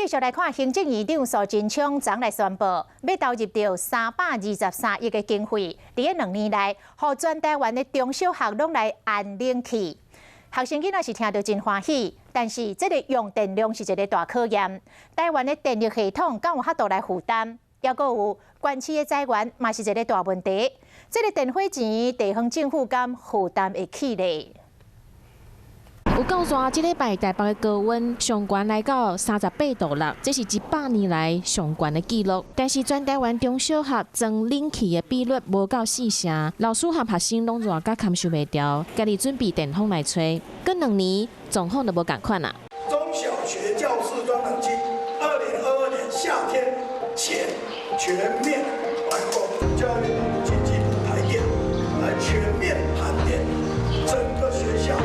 繼續來看行政院長蘇貞昌昨來宣布，欲投入著323億的經費，佇這2年內，予全台灣的中小學攏來安冷氣。學生囡仔是聽著真歡喜，但是這個用電量是一個大考驗。台灣的電力系統敢有法度來負擔？猶閣有縣市的財源嘛是一個大問題。這個電費錢，地方政府敢負擔會起咧？有夠熱，這禮拜台北的高溫上懸來到38.6度，這是100年來上懸的紀錄。但是全台灣中小學裝冷氣的比率無夠四成，老師和學生攏熱甲堪受袂牢，家己準備電風來吹。過2年狀況就無仝款啊。中小學教室裝冷氣，2022年夏天前全面完工。教育部、經濟部、台電來全面盤點整個學校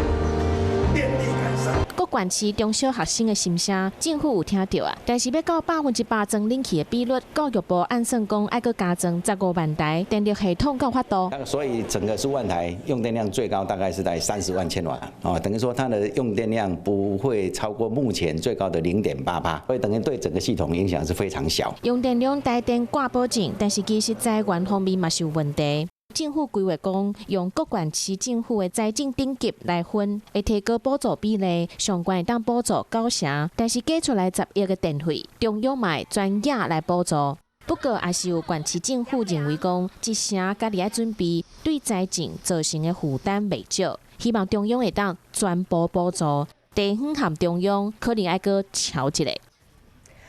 電力改善。各縣市中小學生的心聲，政府有聽著啊，但是欲到100%裝冷氣的比率，教育部按算講愛閣加裝15萬台，電力系統敢有法度。所以整個10萬台用電量最高大概是在30萬千瓦，哦，等於說它的用電量不會超過目前最高的0.8%，所以等於對整個系統影響是非常小。用電量台電掛保證，但是其實財源方面嘛是有問題。政府規劃講，用各縣市政府的財政等級來分，會提高補助比例，上懸會當補助九成，但是加出來10億的電費，中央嘛會全額來補助。不過，也是有縣市政府認為講，一成家己愛準備，對財政造成的負擔袂少，希望中央會當全部補助，地方和中央可能愛閣喬一下。